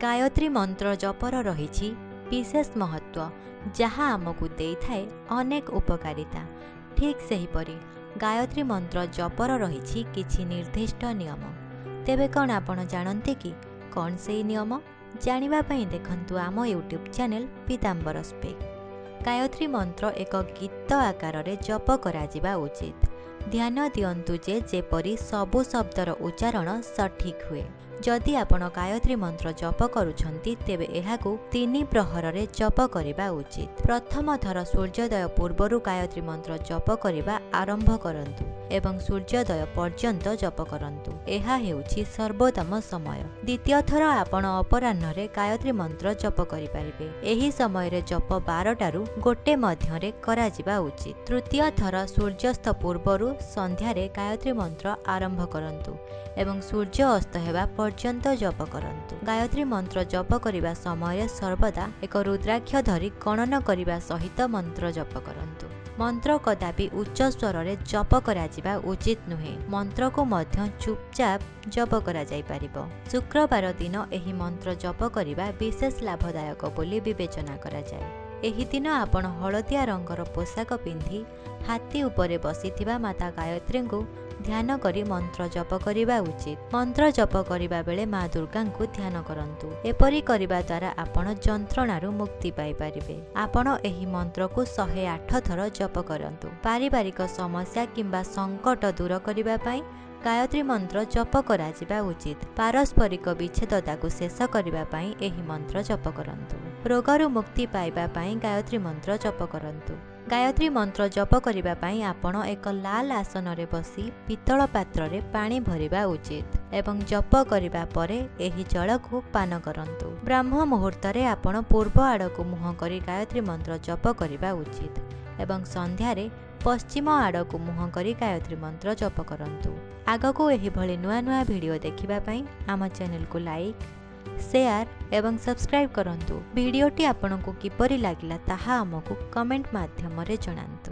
ଗାୟତ୍ରୀ ମନ୍ତ୍ର ଜପର ରହିଛି ବିଶେଷ ମହତ୍ତ୍ୱ, ଯାହା ଆମକୁ ଦେଇଥାଏ ଅନେକ ଉପକାରିତା। ଠିକ୍ ସେହିପରି ଗାୟତ୍ରୀ ମନ୍ତ୍ର ଜପର ରହିଛି କିଛି ନିର୍ଦ୍ଦିଷ୍ଟ ନିୟମ। ତେବେ କ'ଣ ଆପଣ ଜାଣନ୍ତି କି କ'ଣ ସେଇ ନିୟମ? ଜାଣିବା ପାଇଁ ଦେଖନ୍ତୁ ଆମ YouTube channel Pitambar speak. Gayatri ମନ୍ତ୍ର ଏକ ଗୀତ ଆକାରରେ ଜପ କରାଯିବା ଉଚିତ। ଧ୍ୟାନ ଦିଅନ୍ତୁ ଯେ ଯେପରି ସବୁ ଶବ୍ଦର ଉଚ୍ଚାରଣ ସଠିକ୍ ହୁଏ। ଯଦି ଆପଣ ଗାୟତ୍ରୀ ମନ୍ତ୍ର ଜପ କରୁଛନ୍ତି, ତେବେ ଏହାକୁ 3 ପ୍ରହରରେ ଜପ କରିବା ଉଚିତ। ପ୍ରଥମ ଥର ସୂର୍ଯ୍ୟୋଦୟ ପୂର୍ବରୁ ଗାୟତ୍ରୀ ମନ୍ତ୍ର ଜପ କରିବା ଆରମ୍ଭ କରନ୍ତୁ ଏବଂ ସୂର୍ଯ୍ୟୋଦୟ ପର୍ଯ୍ୟନ୍ତ ଜପ କରନ୍ତୁ। ଏହା ହେଉଛି ସର୍ବୋତ୍ତମ ସମୟ। ଦ୍ୱିତୀୟ ଥର ଆପଣ ଅପରାହ୍ନରେ ଗାୟତ୍ରୀ ମନ୍ତ୍ର ଜପ କରିପାରିବେ। ଏହି ସମୟରେ ଜପ 12ଟାରୁ 1 ମଧ୍ୟରେ କରାଯିବା ଉଚିତ। ତୃତୀୟ ଥର ସୂର୍ଯ୍ୟାସ୍ତ ପୂର୍ବରୁ ସନ୍ଧ୍ୟାରେ ଗାୟତ୍ରୀ ମନ୍ତ୍ର ଆରମ୍ଭ କରନ୍ତୁ ଏବଂ ସୂର୍ଯ୍ୟ ଅସ୍ତ ହେବା ପର୍ଯ୍ୟନ୍ତ ଜପ କରନ୍ତୁ। ଗାୟତ୍ରୀ ମନ୍ତ୍ର ଜପ କରିବା ସମୟରେ ସର୍ବଦା ଏକ ରୁଦ୍ରାକ୍ଷ ଧରି ଗଣନ କରିବା ସହିତ ମନ୍ତ୍ର ଜପ କରନ୍ତୁ। ମନ୍ତ୍ର କଦାପି ଉଚ୍ଚ ସ୍ୱରରେ ଜପ କରାଯିବା ଉଚିତ ନୁହେଁ। ମନ୍ତ୍ରକୁ ମଧ୍ୟ ଚୁପଚାପ ଜପ କରାଯାଇପାରିବ। ଶୁକ୍ରବାର ଦିନ ଏହି ମନ୍ତ୍ର ଜପ କରିବା ବିଶେଷ ଲାଭଦାୟକ ବୋଲି ବିବେଚନା କରାଯାଏ। ଏହି ଦିନ ଆପଣ ହଳଦିଆ ରଙ୍ଗର ପୋଷାକ ପିନ୍ଧି ହାତୀ ଉପରେ ବସିଥିବା ମାତା ଗାୟତ୍ରୀଙ୍କୁ ଧ୍ୟାନ କରି ମନ୍ତ୍ର ଜପ କରିବା ଉଚିତ। ମନ୍ତ୍ର ଜପ କରିବା ବେଳେ ମା ଦୁର୍ଗାଙ୍କୁ ଧ୍ୟାନ କରନ୍ତୁ। ଏପରି କରିବା ଦ୍ୱାରା ଆପଣ ଯନ୍ତ୍ରଣାରୁ ମୁକ୍ତି ପାଇପାରିବେ। ଆପଣ ଏହି ମନ୍ତ୍ରକୁ 108 ଥର ଜପ କରନ୍ତୁ। ପାରିବାରିକ ସମସ୍ୟା କିମ୍ବା ସଙ୍କଟ ଦୂର କରିବା ପାଇଁ ଗାୟତ୍ରୀ ମନ୍ତ୍ର ଜପ କରାଯିବା ଉଚିତ। ପାରସ୍ପରିକ ବିଚ୍ଛେଦତାକୁ ଶେଷ କରିବା ପାଇଁ ଏହି ମନ୍ତ୍ର ଜପ କରନ୍ତୁ। ରୋଗରୁ ମୁକ୍ତି ପାଇବା ପାଇଁ ଗାୟତ୍ରୀ ମନ୍ତ୍ର ଜପ କରନ୍ତୁ। ଗାୟତ୍ରୀ ମନ୍ତ୍ର ଜପ କରିବା ପାଇଁ ଆପଣ ଏକ ଲାଲ ଆସନରେ ବସି ପିତ୍ତଳ ପାତ୍ରରେ ପାଣି ଭରିବା ଉଚିତ ଏବଂ ଜପ କରିବା ପରେ ଏହି ଜଳକୁ ପାନ କରନ୍ତୁ। ବ୍ରାହ୍ମ ମୁହୂର୍ତ୍ତରେ ଆପଣ ପୂର୍ବ ଆଡ଼କୁ ମୁହଁ କରି ଗାୟତ୍ରୀ ମନ୍ତ୍ର ଜପ କରିବା ଉଚିତ ଏବଂ ସନ୍ଧ୍ୟାରେ ପଶ୍ଚିମ ଆଡ଼କୁ ମୁହଁ କରି ଗାୟତ୍ରୀ ମନ୍ତ୍ର ଜପ କରନ୍ତୁ। ଆଗକୁ ଏହିଭଳି ନୂଆ ନୂଆ ଭିଡ଼ିଓ ଦେଖିବା ପାଇଁ ଆମ ଚ୍ୟାନେଲକୁ ଲାଇକ୍, ସେୟାର ଏବଂ ସବସ୍କ୍ରାଇବ୍ କରନ୍ତୁ। ଭିଡ଼ିଓଟି ଆପଣଙ୍କୁ କିପରି ଲାଗିଲା, ତାହା ଆମକୁ କମେଣ୍ଟ ମାଧ୍ୟମରେ ଜଣାନ୍ତୁ।